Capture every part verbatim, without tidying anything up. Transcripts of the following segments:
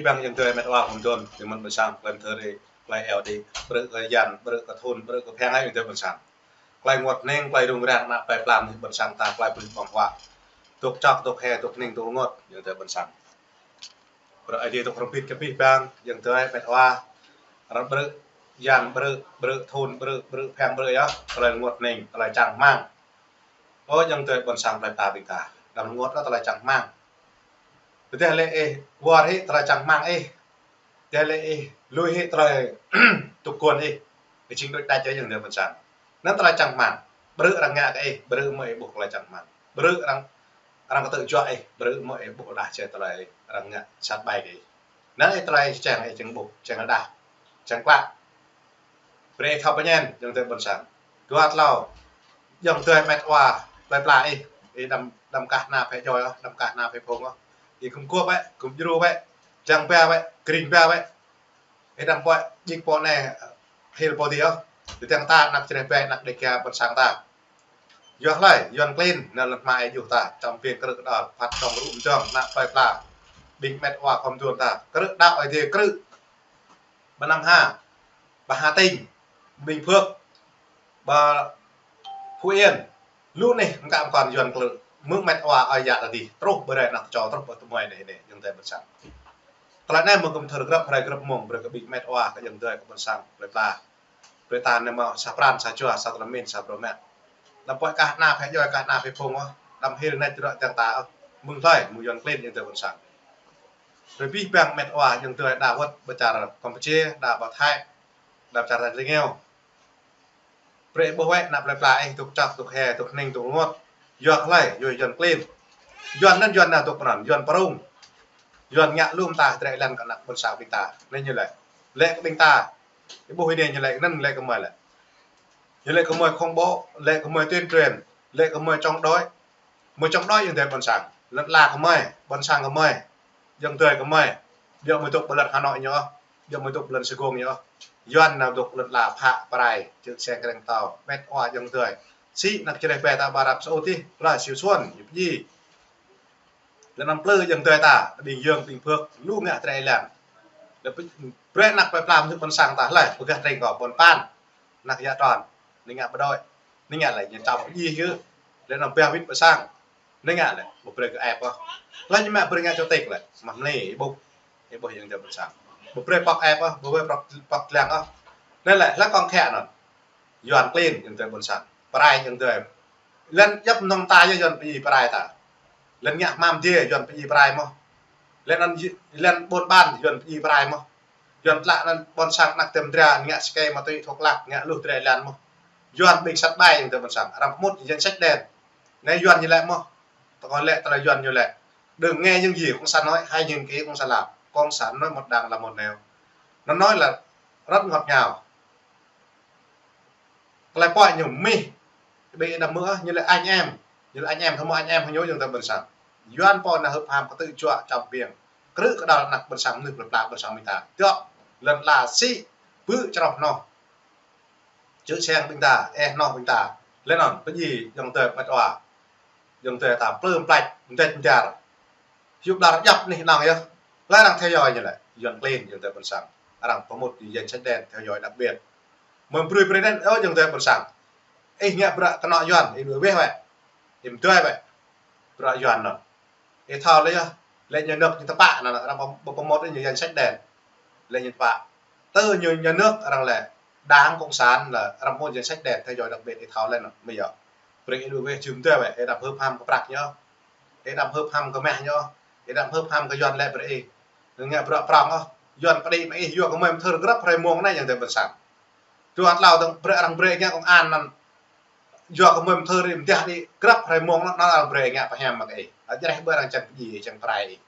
Ƀing ayŏng adơi met wa khŏm dŏn, ƀing mơ̆n ƀôn sang, klei mơthơ ri, klei eo đĭ, brư̆ kơ yan, brư̆ kơ thun, brư̆ kơ phiăng ayŏng adơi ƀôn sang. Klei rơngot hning, klei rŭng răng, ană plei pla mơnuih ƀôn sang ta, klei pơlih ƀơ̆ng huă. Dŏ čŏk, dŏ hĕ, dŏ hning, dŏ rơngot, ayŏng adơi ƀôn sang. Brư̆ Ơi Adai dŏ hrŏm hơbĭt kơ abih bang, ayŏng adơi met wa, ră brư̆, yan brư̆, brư̆ thun, brư̆, brư̆ phiăng brư̆ yơh, tơlơi rơngot hning, tơlơi čang rơmang. Ơ ayŏng adơi ƀôn sang plei pla ƀing ta, đăm rơngot ôh tơlơi čang rơmang. Tơdah lĕ ih wơr hĭ tơlơi čang rơmang ih, tơdah lĕ ih lui hĭ tơlơi tŭk guôn ih, ih jing đôč đač ayŏng adơi ƀôn sang. Anŭn tơlơi čang rơmang, brư̆ arăng ngă kơ ih, brư̆ mơ̆ ih ƀuh tơlơi čang rơmang. Brư̆ arăng, arăng kơtư̆ juă ih, brư̆ mơ̆ ih ƀuh rơđah jai tơlơi arăng ngă sat ƀai kơ ih. Anŭn ih tơlơi čang ih jing ƀuh, jing rơđah, jing klă. Brơi thâo pơñen, ayŏng adơi ƀôn sang. Dua tlâo, ayŏng adơi met wa, plei pla ih, ih đăm, đăm kah hna phe djoi ôh, đăm kah hna phe phung ôh. Ih gum guôp ĕ, gum djru ĕ, jang ba ĕ, kring ba ĕ. Ih đăm pơ̆, djik pơ̆ anai, hil pơ̆ dih ôh. Tơdang ta, ană čơreh ƀe, ană Dêga ƀôn sang ta. Yua hlơi, Yuan klin, nao lŏn hma ih juh ta, čăm ƀing krư̆ kơđăl, phat čŏng rŭ mơdơ̆ng, ană plei pla. Ƀing met wa khŏm dŏn ta, krư̆ đaŏ Ơi Adai krư̆. Ƀa Nam Hà, ƀa Hà Tĩnh, Bình Phước, ƀa Phú Yên. Lu anai, mơkă mơkŏn Yuan klin, mơ̆ng met wa ơi yă ta dih, truh ƀơi ană čô, truh ƀơi tơmơi anai, anai, ayŏng adơi ƀôn sang. Tơlơi anai mơ̆ng kơmthơr grăp hrơi grăp mông, brơi kơ ƀing met wa, kơ ayŏng adơi, kơ ƀôn sang, plei pla. Brơi ta anai mơ̆ sa pran, sa jua, sa tơlơi mĭn, sa brô mă. Đăm pơ̆ kah hna phe djoi, kah hna phe phung ôh, đăm hil anai čơrơ̆ tơ̆ng ta ôh. Mơ̆ng hlơi, mơ̆ng Yuan klin ayŏng adơi ƀôn sang. Brơi abih bang met wa ayŏng adơi đa wơ̆t ƀơi čar Campuchia, đa ƀơi Thái, đa ƀơi čar Tây Nguyên. Brơi ƀuh wơ̆t ană plei pla ih dŏ čŏk, dŏ hĕ, dŏ hning, dŏ rơngot. Yua hlơi, yua Yuan klin. Yuan anŭn Yuan nao dŏ pran, Yuan prung. Yuan ngă lŏm ta, drơi lăn kơ ană ƀôn sang ƀing ta. Anai ñu lĕ. Lĕ kơ ƀing ta. Ih ƀuh anai ñu lĕ, anŭn lĕ kơ mơi lĕ. Ñu lĕ kơ mơi khŏng ƀô̆, lĕ kơ mơi tuyên truyền, lĕ kơ mơi chống đối. Mơi chống đối ayŏng adơi ƀôn sang. Lŏn ala kơ mơi, ƀôn sang kơ mơi, ayŏng adơi kơ mơi. Biă mơi dŏ ƀơi lŏn Hà Nội ñu ôh, biă mơi dŏ ƀơi lŏn Sài Gòn ñu ôh. Yuan nao dŏ lŏn ala phă prai, čư̆ seng kreng tâo, met wa ayŏng adơi. Sĭ ană čơreh ƀe ta ƀơi Arab Saudi, plơi Siu Suôn, ñu pơjing. Lĕ anăm plư ayŏng adơi ta, Bình Dương, Bình Phước, lu ngă drơi lăn. Lĕ brơi ană plei pla mơnuih ƀôn sang ta, hlơi, pơgah tring kơ ƀôn păn. Ană yă tròn, anai ngă pơđôi. Anai ngă lĕ ñu čăm pơjing hĭ. Lĕ anăm ƀiă wĭt ƀôn sang. Anai ngă lĕ, ƀu brơi kơ ĕp ôh. Hlơi ñu mă brơi ngă chủ tịch lĕ, mă mlei, ih ƀuh. Ih ƀuh ayŏng adơi ƀôn sang. Ƀu brơi pŏk ĕp ôh, ƀu brơi pŏk, pŏk lăng ôh. Anai lĕ, hlơi kông khă anŭn. Yuan klin ayŏng adơi ƀôn sang. Prai ayŏng adơi. Lĕ djŏp mơnơ̆ng ta yơh Yuan pơjing prai ta. Lĕ ngă hmam dê Yuan pơjing prai mơ̆n. Lĕ anŭn, lĕ ƀôn ƀan Yuan pơjing prai mơ̆n. Yuan tlă anŭn ƀôn sang ană tơm dra ngă sơkê ma túy thuốc lắc, ngă lu drơi lăn mơ̆n. Yuan ƀing sat ƀai ayŏng adơi ƀôn sang. Arăng pơmŭt danh sách đen. Anai Yuan ñu lĕ mơ̆n. Tơkŏ lĕ tơlơi Yuan ñu lĕ. Đừng nghe những gì Cộng sản nói, hãy nhìn kỹ Cộng sản làm. Cộng sản nói một đằng làm một nẻo. Nó nói là rất ngọt ngào. Tơlơi pơhiăp ñu mơ̆n, ƀing đăm hmư̆, ñu lĕ anh em, ñu lĕ anh em, hơmâo anh em hơñu ayŏng adơi ƀôn sang. Yuan pô nao hưp ham kơtư̆ juă čăm ƀing krư̆ kơđăl ană ƀôn sang mơnuih plei pla ƀôn sang ƀing ta. Dŏ, lŏn ala sĭ, ƀu čroh noh. Čư̆ seng ƀing ta, eh noh ƀing ta. Lĕ anŭn, pơjing ayŏng adơi met wa. Ayŏng adơi ta plư mplač, mdĕč mdar. Hiu blar djŏp anih anŏng yơh. Hlơi arăng theo dõi ñu lĕ, Yuan klin ayŏng adơi ƀôn sang. Arăng pơmŭt danh sách đen theo dõi đặc biệt. Mơ̆ brơi brơi đen, ơ ayŏng adơi ƀôn sang. Ih ngă bruă kơnŏ Yuan, ih đuaĭ weh wĕ. Ih mdơi wĕ. Bruă Yuan anŭn. Ih thâo lĕ yơh. Lĕ ñu nơ̆k ñu tơpă anŭn, arăng pơm-, pơmŭt ñu danh sách đen. Lĕ ñu tơpă. Tơ ñu, ñu nơ̆k arăng lĕ. Đảng Cộng sản lĕ arăng pơmŭt danh sách đen theo dõi đặc biệt ih thâo lĕ anŭn. Mơ̆ yơh. Brơi ih đuaĭ weh jum dơi wĕ, ih đăm hưp ham kơ prăk ñu. Ih đăm hưp ham kơ mah ñu, ih đăm hưp ham kơ Yuan lĕ brơi ih. Ngă bruă prŏng ôh, Yuan pơđĭ mă ih yua kơ mơi mơthưr grăp hrơi mông anai ayŏng adơi ƀôn sang. Dua tlâo dơ̆ng brơi arăng brơi ngă công an anŭn. Yua kơ mơi mơthưr ih mơdah đĭ grăp hrơi mông anŭn, anŭn arăng brơi ngă pơhiam mă kơ ih. Ăt jreh ƀơi arăng čang pơjing, čang prai ih.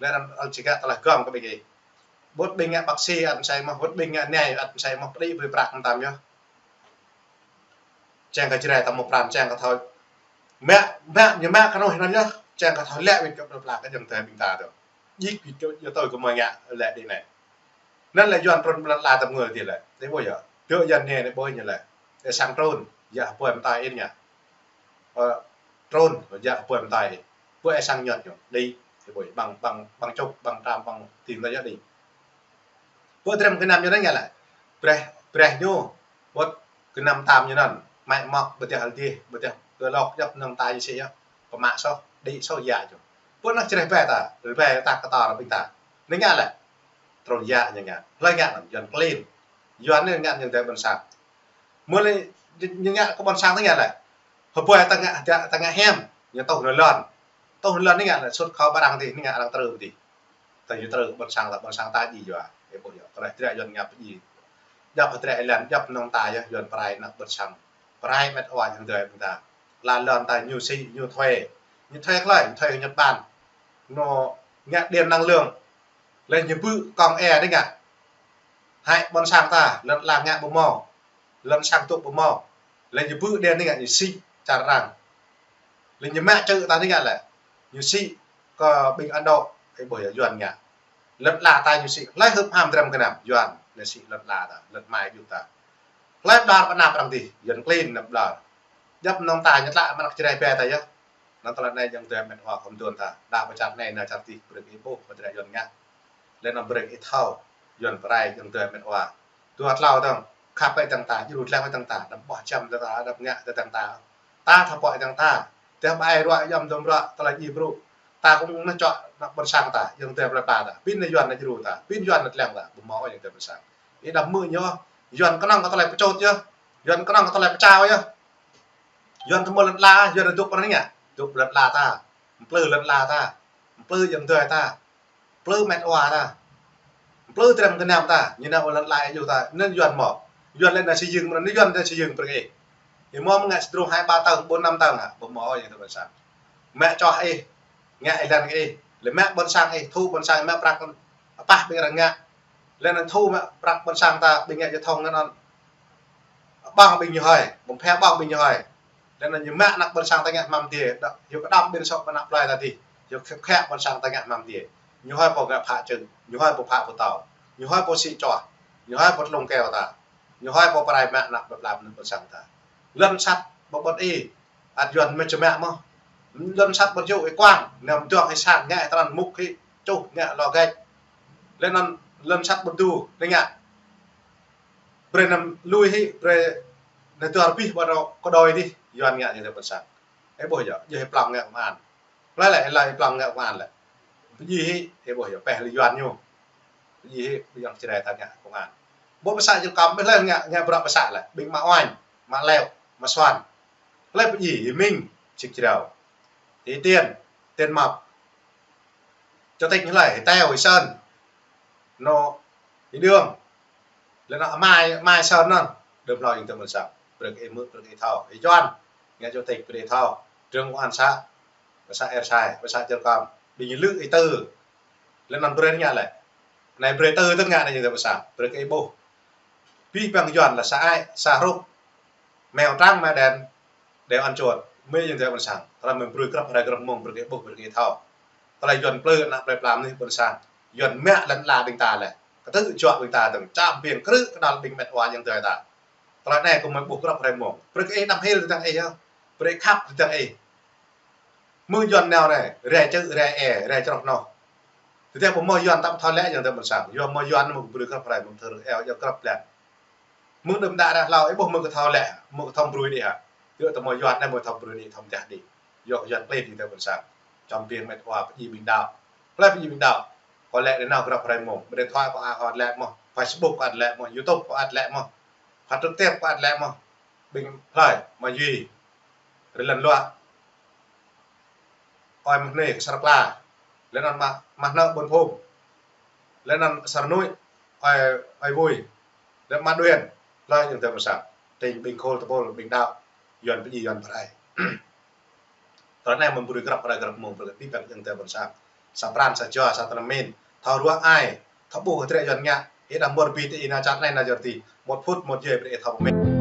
Lĕ arăng, arăng či ngă tơlơi gơ̆m kơ ƀing ih. Wơ̆t ƀing ngă bác sĩ ăt mơsĕ mơ̆n, wơ̆t ƀing ngă nai ăt mơsĕ mơ̆n, pơđĭ brơi prăk mơtam yơh. Čang kơ Jrai ta mơ̆ pran, čang kơ thâo. Mă, mă, ñu mă kơ anŭn anŭn yơh. Čang kơ thâo lĕ wĭt kơ plơi pla kơ ayŏng adơi ƀing ta dŏ. Djik wĭt kơ, yua tui kơ mơi ngă lĕ đĭ anai. Anŭn lĕ Yuan prŏng plăn la tơm ngơi dih lĕ. Đĭ ƀuh yơh. Tơ Yuan anai, đĭ ƀuh ñu lĕ. Ih sang trŭn, yă hơpơi mơtai ih ngă. Ơ, trŭn, yă hơpơi mơtai ih. Ƀuh ih sang ñuăt ñu. Đĭ. Ih ƀuh, ƀăng, ƀăng, ƀăng čŭk, ƀăng tram, ƀăng tim ta yơh đĭ. Pơ dram gơnam ñu anŭn ngă lĕ. Brơi, brơi ñu, ƀuh gơnam tam ñu anŭn. Mai mŏk ƀơdah hơdih, ƀơdah kơ lŏk djŏp nong ta ñu sĭ yơh. Pơmă soh, đĭ soh yă ñu. Pơ anŭn čreh ƀai ta, ƀai ta kơtor ƀing ta. Anai ngă lĕ. Trŭn yă ñu ngă. Hlơi ngă anŭn, Yuan klin. Yuan anai ngă ñu tơ ƀôn sang. Mơ̆ lĕ ñu ngă kơ ƀôn sang tơ ngă lĕ. Hơbơi ta ngă, ta, ta ngă hiam, ñu tuh nao lŏn. Tuh nao lŏn anai ngă lĕ sut khŏm ƀơi arăng tih, anai ngă arăng trŭn tih. Ta ñu trŭn ƀôn sang ta, ƀôn sang ta djai yua. Ih ƀuh yơh, tơlơi hơdră Yuan ngă pơdjai. Djŏp hơdră ih lăng, djŏp nong ta yơh, Yuan pơrai ană ƀôn sang. Pơrai met wa ñu tơ ƀing ta. Lăn lŏn ta ñu sĭ, ñu thuê. Ñu thuê hlơi, ñu thuê Nhật Bản. Ñu ngă điện năng lượng. Lĕ ñu ƀu kông e anai ngă. Hai ƀôn sang ta, lŏn ala ngă ƀu hmâo. Lŏn sang tŭ ƀu hmâo. Lĕ ñu ƀu đen anai ngă ñu sĭ čar arăng. Lĕ ñu mă čư̆ ta anai ngă lĕ. Ñu sĭ kơ ƀing Ấn Độ, ih ƀuh yơh Yuan ngă. Lŏn ala ta ñu sĭ, hlơi hưp ham dram gơnam, Yuan, lĕ sĭ lŏn ala ta, lŏn mai djŭp ta. Hlơi ƀlŏr pơ anăp arăng tih, Yuan klin anăp ƀlŏr. Djŏp nong ta ñu tlă mơnăk čreh ƀai ta yơh. Anŭn tơlơi anai ayŏng adơi met wa khŏm dŏ ta. Đa pơ čar anai nao čar tih, brơi ih ƀuh, pơdră Yuan ngă. Lĕ anŭn brơi ih thâo, Yuan pơrai ayŏng adơi met wa. Dua tlâo dơ̆ng, khăp ƀơi dơ̆ng ta, djru dlăng ƀơi dơ̆ng ta, đăm ƀuh čăm dơ̆ng ta, đăm ngă dơ̆ng ta. Ta thâo pơhiăp dơ̆ng ta, tơdah ƀai ruă, yom dŏm ruă, tơlơi djai brŭ. Ta kơnơ̆ng čuă ană ƀôn sang ta, ayŏng adơi plơi pla ta. Pin anai Yuan anai djru ta, pin Yuan anai dlăng ta, ƀu hmâo ayŏng adơi ƀôn sang. Ih đăm hmư̆ ñu, Yuan kơnơ̆ng kơ tơlơi pơčut yơh, Yuan kơnơ̆ng kơ tơlơi pơčao yơh. Yuan tơmơ̆ lŏn ala, Yuan dŏ pơ anai ngă, dŏ lŏn ala ta, plư lŏn ala ta, plư ayŏng adơi ta. Plư met wa ta. Plư dram gơnam ta, ñu nao lŏn ala yua ta, anŭn Yuan hmâo. Yuan lĕ nao xây dựng, mơ̆n anai Yuan nao xây dựng brơi ih. Ih hmâo mơ̆ ngă sơdrô hai ba tơ̆ng, ƀôn năm tơ̆ng hă, ƀu hmâo ôh ayŏng adơi ƀôn sang. Mă čoh ih, ngă ih lăng ih, lĕ mă ƀôn sang ih, thu ƀôn sang ih, mă prăk apah ƀing arăng ngă. Lĕ anŭn thu mă prăk ƀôn sang ta, ƀing ngă jơthong anŭn. Ƀơ̆ng ƀing ñu hơi, ƀơ̆ng phe ƀơ̆ng ƀing ñu hơi. Lĕ anŭn ñu mă ană ƀôn sang ta ngă hmăm dih, đa, yua kơ đăm ƀing sŏk ană plơi ta dih, yua kơ khĕ ƀôn sang ta ngă hmăm dih. Ñu hơi pô ngă phă čư̆, ñu hơi pô phă pơtâo, ñu hơi pô sĭ čoh, ñu hơi pô tlung keo ta, ñu hơi pô pơrai mă ană ƀôn pla ană ƀôn sang ta. Lŏn sat ƀu ƀuh ih, ăt Yuan mă čơmă mơ̆n. Lŏn sat ƀu djơ̆ ih kuang, anăm dŏ ih sang ngă ih tran mŭk ih čuh ngă lŏ gĕt. Lĕ anŭn lŏn sat ƀu djơ̆, anai ngă. Brơi anăm lui hĭ, brơi anai dua rơbih ƀu dŏ kơ đôi dih, Yuan ngă ñu tơ ƀôn sang. Ih ƀuh yơh, yơh ih plŏng ngă công an. Hlơi lĕ, hlơi ih plŏng ngă công an lĕ. Pơdjai hĭ, ih ƀuh yơh, peh lĕ Yuan ñu. Pơdjai hĭ, ƀing ayŏng Jrai ta ngă công an. Ƀuh pơsă jơl kăm, ƀing hlơi ngă, ngă bruă pơsă lĕ. Ƀing mă oanh, mă leo, mă suan. Hlơi pơdjai, Ih Minh, Čĭk Jrao. Ih Tiên, Tiên Mập. Chủ tịch hlơi, Ih Teo, Ih Sơn. Anŭn, Ih Đương. Lĕ anŭn Mai, Mai Sơn anŭn. Đơm hlâo ayŏng adơi ƀôn sang. Brơi kơ ih hmư̆, brơi kơ ih thâo. Ih Yuan, ngă chủ tịch brơi ih thâo. Trưởng công an xã, pơ xã Êr Sai, pơ xã Jơr Kom. Ƀing ñu lư̆ ih tơ. Lĕ anŭn brơi ngă lĕ. Anai brơi tơ tơ̆ng ngă anai ayŏng adơi ƀôn sang. Brơi kơ ih ƀuh. Abih bang Yuan lĕ sa ai, sa hrup. Mèo trắng, mèo đen, đều ăn chuột. Mơ̆ ayŏng adơi ƀôn sang. Tơlơi mơ̆n brơi grăp hrơi grăp mông, brơi kơ ih ƀuh, brơi kơ ih thâo. Tơlơi Yuan plư ană plơi pla mơnuih ƀôn sang. Yuan mă lŏn ala ƀing ta lĕ. Kơtư̆ juă ƀing ta dơ̆ng, čăm biêng krư̆ kơdăl ƀing met wa ayŏng adơi ta. Tơlơi anai kơ mơ̆n ƀuh grăp hrơi mông. Brơi kơ ih đăm hil tơdang ih yơh. Brơi khăp tơdang ih. Mơ̆ng Yuan nao anai, rai čư̆, rai e, rai čroh noh. Tơdah ƀu hmâo Yuan ta ƀu thâo lĕ ayŏng adơi ƀôn sang. Yua hmâo Yuan mơ̆n brơi grăp hrơi mơ̆n thơr eo yua grăp lĕ. Mơ̆ng đưm đă ră hlâo, ih ƀuh mơ̆ng kơ thâo lĕ, mơ̆ng kơ thâo brơi đĭ hă. Yua tơ hmâo Yuan anai mơ̆n thâo brơi đĭ, thâo mơdah đĭ. Yua kơ Yuan klin ayŏng adơi ƀôn sang. Čăm biêng met wa pơdjai ƀing đaŏ. Hlơi pơdjai ƀing đaŏ. Kơ lĕ đĭ nao grăp hrơi mông. Điện thoại kơ ăt lĕ mơ̆n. Facebook kơ ăt lĕ mơ̆n. YouTube kơ ăt lĕ mơ̆n. Phát trực tiếp kơ ăt lĕ mơ̆n. Ƀing hlơi, mă djuai. Rơlăn luă. Ơi mă hnê kơ Sar Kla. Lĕ anŭn mă, mă hnơ̆ ƀôn phung. Lĕ anŭn Sar Nuih. Ơi, ơi vui. Lĕ mă đuên. Hlơi ayŏng adơi ƀôn sang. Tĭng ƀing khul tơpul, ƀing đaŏ. Yuan pơdjai, Yuan pơrai. Tơlơi anai mơ̆n brơi grăp hrơi grăp mông, brơi kơ abih bang ayŏng adơi ƀôn sang. Sa pran, sa jua, sa tơnăm min. Thâo ruă ai. Thâo ƀuh hơdră Yuan ngă. Ih đăm mơ̆r ƀĭ tơ ih nao čar anai nao čar dih. Một phút một giây brơi ih thâo pơmĭn.